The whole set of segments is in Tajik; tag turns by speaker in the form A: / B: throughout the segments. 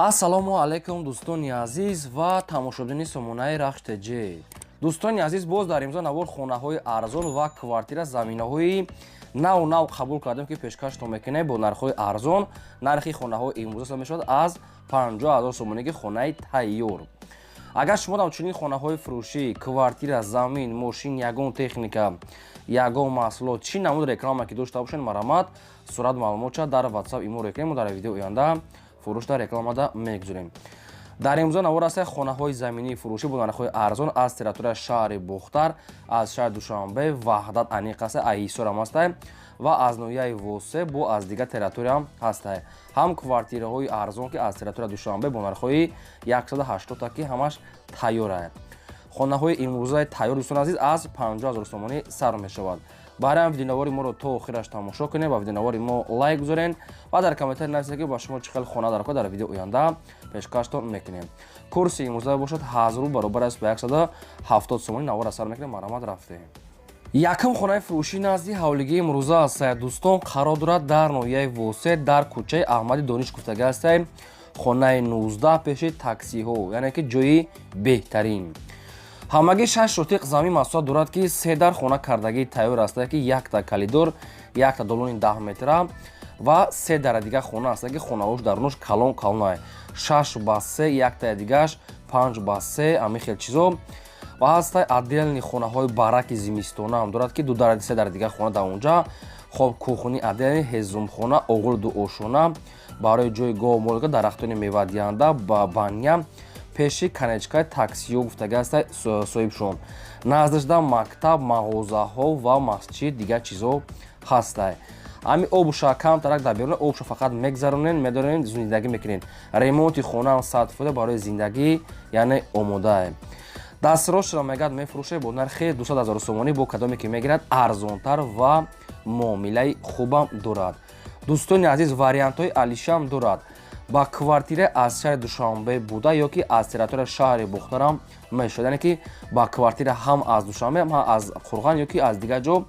A: Ассалому алайкум, дӯстони азиз ва тамошобини сомонаи Рахш ТЖ. Дӯстони азиз, боз дар имзо навор хонаҳои арзон ва квартира, заминаҳои нав нав қабул кардем, ки пешкаштон мекунем бо нархҳои арзон. Нархи хонаҳои имрӯза мешавад аз 50 ҳазор сомонӣ, ки хонаи тайёр. Агар шумо дар чунин хонаҳои фурӯшӣ, квартира, замин, мошин, ягон техника, ягон маҳсулот, чӣ намуд реклама ки дошта бошед, марамат, сурат, маълумотша дар WhatsApp, имо рекунем. Мо дар видео оянда фурӯшда, рекламада мегузорем. Дар имрӯза навор аст хонаҳои заминии фурӯшӣ бо нархҳои арзон аз территорияи шаҳри Бохтар, аз шаҳри Душанбе, Ваҳдат аниқ аста, Ҳисорам ҳастай ва аз ноҳияи Восе, бо аз дигар территорияам ҳастай. Ҳам квартираҳои арзон, ки аз территорияи Душанбе бо нархҳои 180, ки ҳамаш тайёра. Хонаҳои имрӯзаи тайёр, дӯстони азиз, аз 50 ҳазор сомонӣ сар мешавад. Барои ҳам видеонавори моро то охираш тамошо кунед ва видеонавори мо лайк гузорен ва дар комментарий нависед, ки ба шумо чӣ хел хона дар кор. Дар видео оянда пешкаштон мекунем. Курси имрӯза бошад 1000 рубл, баробар аст ба 170 сомонӣ. Навора сар мекунем, марамат, рафтем. Якум хонаи фурӯшӣ назди ҳавлигии имрӯза аст, дӯстон, қарор дорад дар ноҳияи Восе, дар кӯчаи Аҳмади Дониш гуфтага ҳастай, хонаи 19, пеши таксиҳо, яъне ки ҷои беҳтарин. Ҳамагӣ 6 сотиқ замин масоҳат дорад, ки се дар хона кардагии тайёр аст, ки якта калидор, якта долони 10 метра ва се дара дигар хона аст, ки хонаҳош дарунаш калон калонай, 6 ба 3, яктаи дигааш 5 ба 3, ҳамин хел чизо. Ва ҳастай отдельный хонаҳои бараки зимистона ҳам дорад, ки ду дара, се дара дигар хона дар онҷа. Хоб, кухни отдельный, ҳезумхона, оғил дуошона, барои ҷои гов молика, дарахтони мевадиҳанда, баня, пеши конечкаи таксиҳо гуфтага аста соҳибшон. Наздашда мактаб, мағозаҳо ва масҷид, дигар чизҳо ҳастай. Ҳами обуша камтарак дар берун обуша фақат мегзаронен, медорен, зиндагӣ мекунен. Ремонти хонаам 100% барои зиндагӣ, яъне омодае. Дастрошро мегӯяд, мефурӯше бо нархи 200 ҳазор сомонӣ, бо кадоме ки мегирад, арзонтар ва муомилаи хубам дорад. Дӯстони азиз, вариантҳои алишам дорад ба квартира аз шаҳри Душанбе буда ё ки аз территорияи шаҳри Бохтарам мешавад, яъне ки ба квартира ҳам аз Душанбе, ҳам аз Қурған ё ки аз дигар ҷо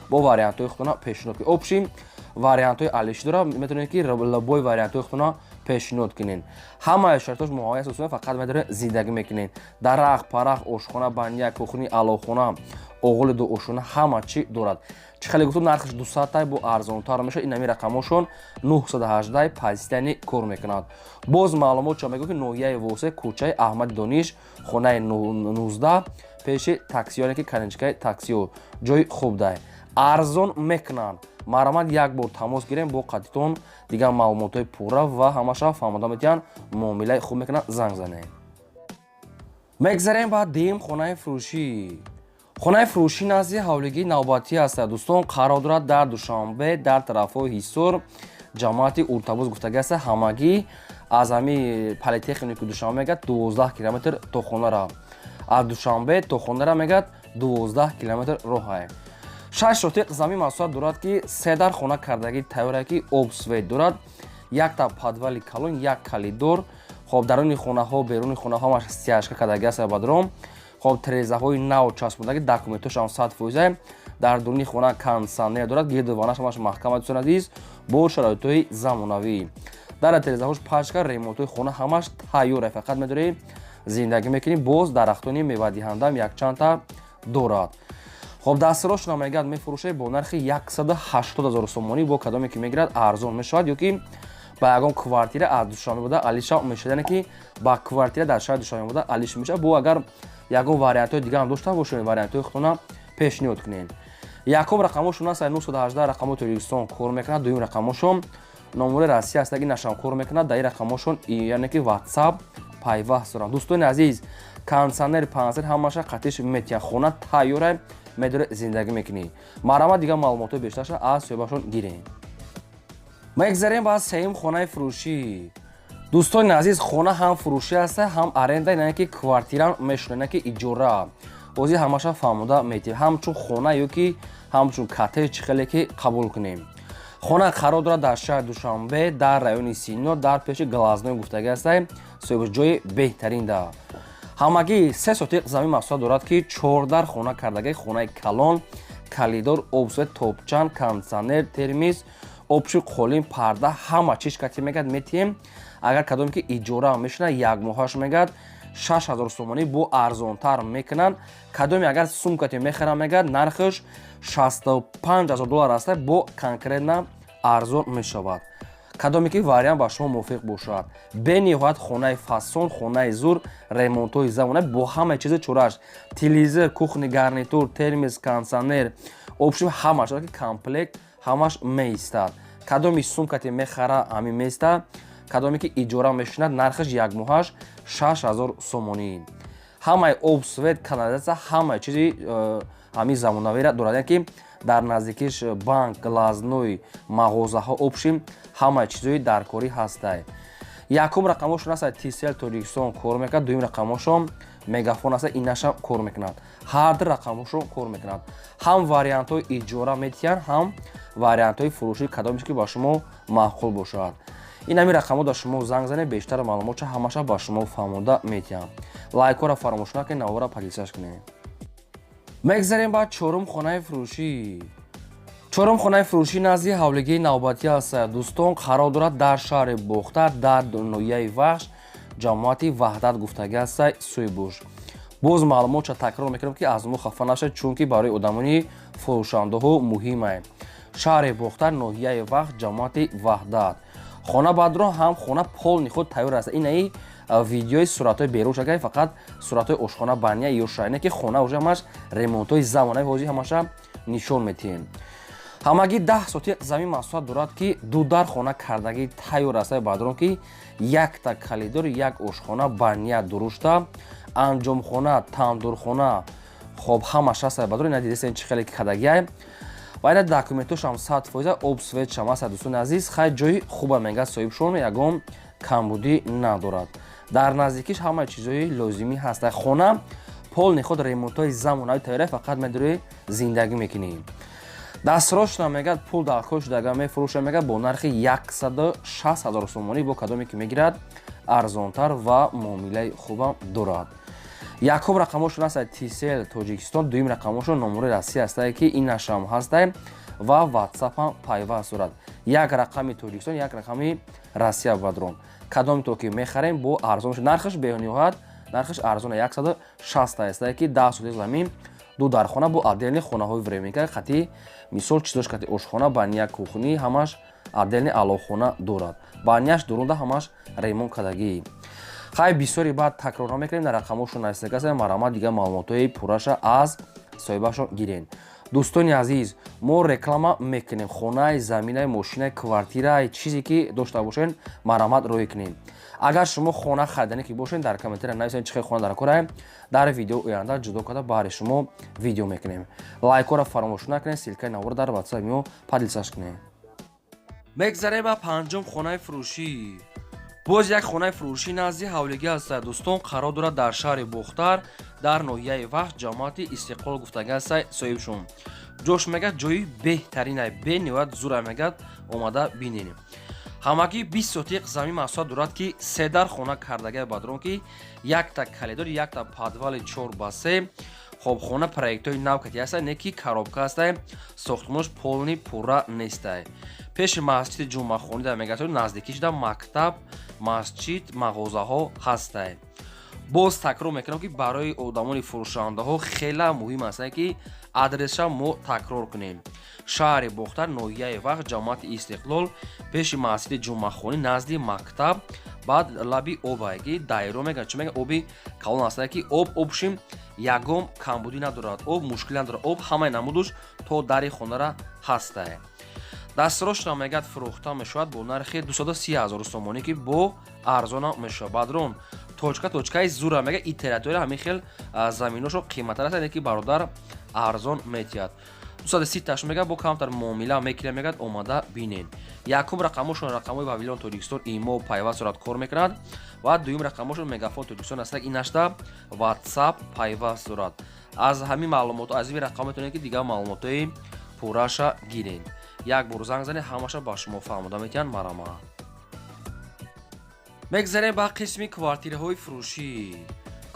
A: бо вариантҳои худтона пешниҳод кунед. Общий вариантҳои алиши дора, метавонед, ки любой вариантҳои худтона пешниҳод кунед. Ҳамаи шартош муҳайя аст, фақат медоред, зиндагӣ мекунед. Дарахт, парахт, ошхона, баня, кухни, аловхона, оғоли дуошона, ҳама чӣ дорад. Чӣ хеле гуфтум, нархаш 200-тай, бо арзонтар мешавад. Ин ҳами рақамошон 918 позитивный кор мекунад. Боз маълумот ча мегӯ, ки ноҳияи Восе, кӯчаи Аҳмади Дониш, хонаи 19, пеши таксиё, яъне ки конечкаи таксиё. Ҷои хуб дай, арзон мекунанд. Марҳамат, як бор тамос гирем, бо қатитон дигар маълумотҳои пурра ва ҳамаша фаҳмода метиҳанд, муомилаи хуб мекунанд. Занг занед. Мегзарем ба дуюм хонаи фурӯшӣ. Хонаи фурӯшӣ назди ҳавлигии навбатӣ аст, дӯстон, қарор дорад дар Душанбе, дар тарафҳои Ҳисор, ҷамоати Уртабуз гуфтага аст. Ҳамагӣ аз ҳами политехнику Душанбе мегӯяд 12 километр то хонара, аз Душанбе то хонара мегӯяд 12 километр роҳае. 6 сотиқ замин масоҳат дорад, ки се дар хона кардагӣ тайёре, ки об, свет дорад, якта подвали калон, як калидор. Хоб, даруни хонаҳо, беруни хонаҳо ҳамаш стяжка кардаги аст бадром. Хоб, терезаҳои нав часпондаги, документошам 100%. Дар дуруни хона кондитсионер дорад, гирду ванаш ҳамаш маҳкам. Дӯстони азиз, бо шароитҳои замонавӣ, дар терезаҳош пачка, ремонтҳои хона ҳамаш тайёре, фақат медорӣ, зиндагӣ мекунӣ. Боз дарахтони мевадиҳандаам якчандта дорад. Хоб, дастрошона мегӯяд, мефурӯшад бо нархи 180 ҳазор сомонӣ, бо кадоме ки мегирад, арзон мешавад ё ки ба ягон квартира аз Душанбе буда алиша мешавад, яъне ки ба квартира дар шаҳри Душанбе буда алиш мешавад. Бо агар ягон вариантҳои дигар ҳам дошта бошед, вариантҳои худтона пешниҳод кунед. Якум рақамошон аст 918, рақамҳои Тоҷикистон кор мекунад. Дуюм рақамошон номери Россия аст, аги нашам кор мекунад. Дар ин рақамошон, яъне ки WhatsApp пайваст доранд. Дӯстони азиз, кондитсионери пансер ҳамаша қатиш метиҳанд. Хона тайёра, медоре, зиндагӣ мекунӣ. Марҳамат, дигар маълумотҳои бештарша аз соҳибашон гирем. Мегзарем ба сеюм хонаи фурӯшӣ. Дӯстони азиз, хона ҳам фурӯшӣ аст, ҳам аренда, яъне ки квартира мешунад, яъне ки иҷора. Бозӣ ҳамаша фаҳмода метиҳем, ҳамчун хона ё ки ҳамчун коттедж, чӣ хеле ки қабул кунем. Хона қарор дорад дар шаҳри Душанбе, дар райони Сино, дар пеши Глазной гуфтагӣ ҳастай. Соҳиби ҷои беҳтарин да. Ҳамагӣ 3 сотиқ замин масоҳат дорад, ки чордар хона кардагӣ, хонаи калон, калидор, об, свет, топчан, кондитсионер, термис, общий қолин, парда, ҳама чиз кати мегӯяд, метиҳем. Агар кадоме ки иҷора мешинад, як моҳаш мегӯяд, 6000 сомонӣ бо арзонтар мекунанд. Кадоме агар сумкате мехарам, мегӯяд, нархаш 65 000 доллар аста, бо конкретно арзон мешавад. Кадоме ки вариант ба шумо мувофиқ бошад. Бениҳоят хонаи фасон, хонаи зур, ремонтҳои замона, бо ҳамаи чизи чураш: телевизор, кухонный гарнитур, термос, кондитсионер, общем, ҳамаш ки комплект, ҳамаш меистад. Кадоми сумкате мехара, ҳамин меистад. Кадоме ки иҷора мешинад, нархаш якмоҳаш 6000 сомонӣ. Ҳамаи об, свет, канализация, ҳамаи чизи ҳамин замонавира дорад, яъне ки дар наздикиш банк, глазной, мағозаҳо, общем, ҳамаи чизҳои даркорӣ ҳастай. Якум рақамошон аст, Тисел Тоҷикистон кор мекунад. Дуюм рақамошон Мегафон аст, инашам кор мекунад. Ҳар ду рақамошон кор мекунад. Ҳам вариантҳои иҷора метиҳанд, ҳам вариантҳои фурӯшӣ. Кадомеш ки ба шумо маъқул бошад, ин ҳамин рақамҳо дар шумо занг занед, бештар маълумотша ҳамаша ба шумо фаҳмонда метиҳам. Лайкҳоро фаромӯш накунед, навора поделиться кунед. Мегзарем ба чорум хонаи фурӯшӣ. Чорум хонаи фурӯшӣ назди ҳавлигии навбатӣ аст, дӯстон. Қарор дорад дар шаҳри Бохтар, дар ноҳияи Вахш, ҷамоати Ваҳдат гуфтагӣ аст соҳибуш. Боз маълумотша такрор мекунам, ки аз мо хафа нашед, чунки барои одамони фурӯшандаҳо муҳимае. Шаҳри Бохтар, ноҳияи Вахш, ҷамоати Ваҳдат. Хона бадро ҳам хона полный худ тайёр аст. Инаи видеои суратҳои берун шагай, фақат суратҳои ошхона, баня ё шайне ки хона уже ҳамаш ремонтҳои замонави ҳозир ҳамаша нишон метиҳем. Ҳамагӣ 10 сотиқ замин масоҳат дорад, ки ду дар хона кардагӣ тайёр аст, баъдрон ки якта коридор, як ошхона, баня, дурушта анҷомхона, тандурхона, хоб, ҳамаш аст. Бадрон, ина дидесен, чӣ хеле кардагиай ва ина документошам 100%, об, светшам аст. Дӯстони азиз, хай, ҷои хуба, мегӯяд соҳибшон, ягон камбудӣ надорад. Дар наздикиш ҳамаи чизҳои лозимӣ ҳаст. Хона полный худ ремонтҳои замонави тайёра, фақат медорӣ зиндагӣ мекунӣ. Дастрошна, мегӯяд, пул даркор шудага, мефурӯша, мегӯяд, бо нархи 160 000 сомонӣ. Бо кадоме ки мегирад, арзонтар ва муомилаи хубам дорад. Якум рақамошон аст Тисел Тоҷикистон, дуюм рақамошон номури Россия ҳастае, ки инашам ҳастае ва Ватсапам пайваст дорад. Як рақами Тоҷикистон, як рақами Россия. Бадрон, кадоме то ки мехарем, бо арзон, нархаш бениҳоят, нархаш арзон, 160 ҳастае, ки 10 сотих замин, ду дархона, бо отдельный хонаҳои временка хати, мисол, чизош кати ошхона, баня, кухни, ҳамаш отдельный алоҳхона дорад. Баняш дурунда ҳамаш ремонт кардагӣ. Хай, бисёри баъд такрор намекунем, дар рақамошон нависагаса, марҳамат, дигар маълумотҳои пурраша аз соҳибашон гирен. Дӯстони азиз, мо реклама мекунем. Хонаи, заминаи, мошинаи, квартираи, чизе ки дошта бошен, марҳамат, роҳӣ кунем. Агар шумо хона хариданӣ ки бошед, дар комментария нависед, чӣ хел хона дар кораем. Дар видео оянда ҷудо карда баҳри шумо видео мекунем. Лайкҳоро фаромӯш накунед, ссылкаи навора дар Ватсап мо поделиться кунед. Мегзарем ба панҷум хонаи фурӯшӣ. Боз як хонаи фурӯшӣ назди ҳавлигӣ аст, дӯстон. Қарор дорад дар шаҳри Бохтар, дар ноҳияи Вахш, ҷамоати Истиқлол гуфтагӣ аст соҳибшон. Ҷош, мегӯяд, ҷои беҳтаринай, бениҳоят зура, мегӯяд, омада бинед. Ҳамагӣ 20 сотиқ замин масоҳат дорад, ки се дар хона кардагиа, бадрон ки якта коридор, якта подвали 4 ба 3. Хоб, хона проектҳои нав кати ҳаста, не ки коробка ҳастай, сохтмонаш полный пурра нестай. Пеши масҷиди ҷумъахонӣ дар мегӯяд, наздикӣ шуда мактаб, масҷид, мағозаҳо ҳастай. Боз такрор мекунам, ки барои одамони фурӯшандаҳо хела муҳим аст, ки адреса мо такрор кунем: шаҳри Бохтар, ноҳияи Вахш, ҷамоати Истиқлол, пеши масҷиди ҷумъахонӣ, назди мактаб, баъд лаби обае ки дайро мегӯяд, чӣ мегӯяд, оби калон ҳастае, ки об, общем, ягон камбудӣ надорад, об мушкил надорад, об ҳамаи намудуш то дари хонара ҳастае. Дастрошна, мегӯяд, фурӯхта мешавад бо нархи 230 ҳазор сомонӣ, ки бо арзона мешавад. Бадрон, точка точкаи зура, мега, и территория ҳамин хел заминошо қиматтар аст, ки бародар арзон метиҳад. 230 таш, мега, бо камтар муомила мекунем, мегӯяд, омада бинен. Якум рақамошон рақамҳои Вавилон Тоҷикистон, ИМО пайваст сурат кор мекунад ва дуюм рақамошон Мегафон Тоҷикистон аст, инашта Ватсап пайваст дорад. Аз ҳамин маълумот, аз ин рақам метавонед, ки дигар маълумотҳои пурраша гирен. Як бор занг занед, ҳамаша ба шумо фаҳмода метиҳанд, марҳамат. Мегзарем ба қисми квартираҳои фурӯшӣ.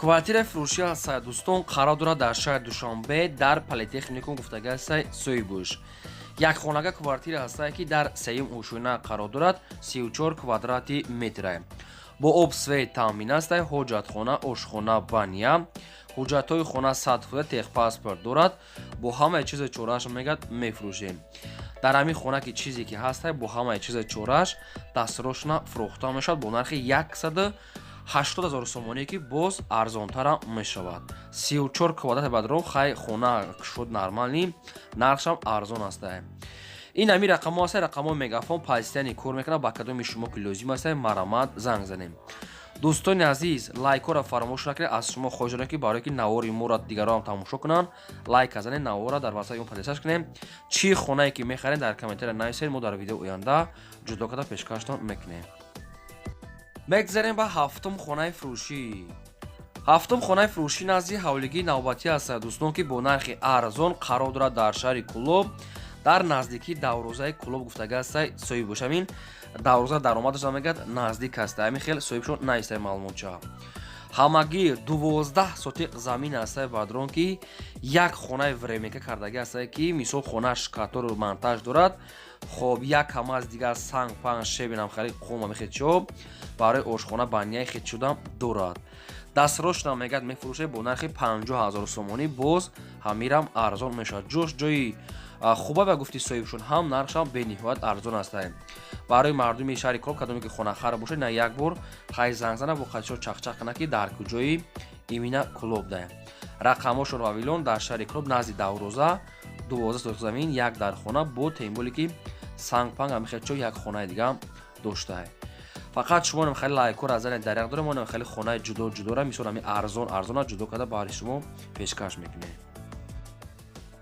A: Квартираи фурӯшӣ ҳаст, дӯстон, қарор дорад дар шаҳри Душанбе, дар Политехникум гуфтагӣ ҳастай соҳибуш. Якхонага квартира ҳастае, ки дар сеюм ошёна қарор дорад, 34 квадрати метра, бо об, свет таъмин астае, ҳоҷатхона, ошхона, баня. Ҳуҷҷатҳои хона 100%, техпаспорт дорад, бо ҳамаи чизи чорааш мегӯяд, мефурӯшем. Дар ҳамин хона ки чизе ки ҳастае, бо ҳамаи чизи чорааш дастросна фурӯхта мешавад бо нархи 180 000 сомонӣ, ки боз арзонтарам мешавад. 34 квадрати бадрон хай хона шуд нормальный, нархшам арзон астае. Ин ҳамин рақамҳо ҳастае, рақамҳои Мегафон постоянно кор мекунад. Ба кадоми шумо ки лозим астае, марамат занг занем. Дӯстони азиз, лайкҳоро фаромӯш накунед. Аз шумо хоҳиш дорем, ки барое ки навори моро дигарон тамошо кунанд, лайк занед, навора дар васати он подписаться кунем. Чӣ хонае ки мехарем, дар комментария нависед, мо дар видео оянда ҷудо карда пешкаштон мекунем. Мегзарем ба ҳафтум хонаи фурӯшӣ. Ҳафтум хонаи фурӯшӣ назди ҳавлигии навбатӣ ҳастад, дӯстон, ки бо нархи арзон қарор дорад дар шаҳри Кӯлоб, дар наздикии даврозаи Кӯлоб гуфтага ҳастай соҳибош. Ҳамин давроза даромадаш мегӯяд, наздик ҳаста. Ҳамин хел соҳибшон наистай маълумотча. Ҳамагӣ 12 сотиқ замин ҳастай, бадрон, ки як хонаи временка кардагӣ ҳастай, ки мисол хонааш катору монтаж дорад. Хоб, як ҳама аз дигар санг панг шебинам хари қума мехечо барои ошхона, баняи хит шудам дорад. Дастросна мегӯяд, мефурӯшад бо нархи 50 000 сомонӣ, боз ҳамирам арзон мешавад. Ҷош ҷои хуба ба гуфти соҳибшон, ҳам нархшам бениҳоят арзон астае. Барои мардуми шаҳри Кӯлоб, кадоме ки хонахар бошад, на як бор хай занг зана, бо қадшо чақчақ кана, ки дар куҷои имина Кӯлоб дая. Рақамҳошон вавилон дар шаҳри Кӯлоб, назди давроза, 12 сотиқ замин, як дар хона, бо темболе ки сангпанг ҳамихелчо як хонаи дигаам доштае. Фақат шумо нам хеле лайкҳоро занед, даряқ дорем. Мо нам хеле хонаи ҷудо ҷудора, мисол ҳами арзон арзона ҷудо карда баҳри шумо пешкаш мекунем.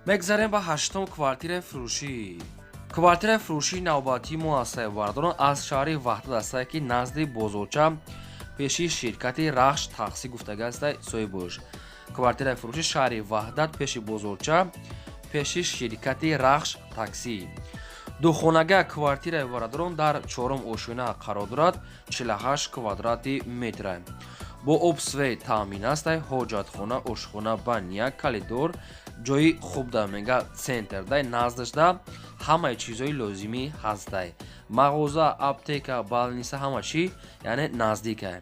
A: Мегзарем ба ҳаштум квартираи фурӯшӣ. Квартираи фурӯшии навбатии мо ҳастае, бардорон, аз шаҳри Ваҳдат ҳастае, ки назди бозорча, пеши ширкати Рахш таксӣ гуфтага ҳастае соҳибош. Квартираи фурӯшӣ, шаҳри Ваҳдат, пеши бозорча, пеши ширкати Рахш таксӣ. Духонага квартираи, бародарон, дар чорум ошёна қарор дорад, 48 квадрати метра, бо об, свет таъмин астай, ҳоҷатхона, ошхона, баня, коридор. Ҷои хуб да мега, центр дай, наздашда ҳамаи чизҳои лозимӣ ҳастай: мағоза, аптека, больница, ҳама чӣ, яъне наздикай.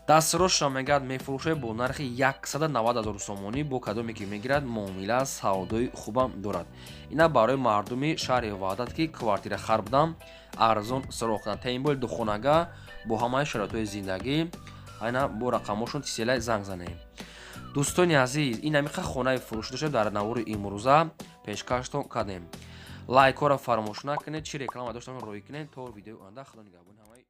A: Дастросша мегӯяд, мефурӯшад бо нархи 190 000 сомонӣ. Бо кадоме ки мегирад, муомила савдои хубам дорад. Ина барои мардуми шаҳри Ваҳдат, ки квартира хар будам, арзон суроғ кунанд. Таинболи духонага бо ҳамаи шароитҳои зиндагӣ. Айна бо рақамҳошон тиселай занг занем. Дӯстони азиз, ин ҳамиқа хонаи фурӯшӣ доштем дар навори имрӯза пешкаштон кардем. Лайкҳоро фаромӯш накунед, чӣ реклама доштам, роӣ кунед. То видеои оянда, худо нигаҳбони ҳамаи.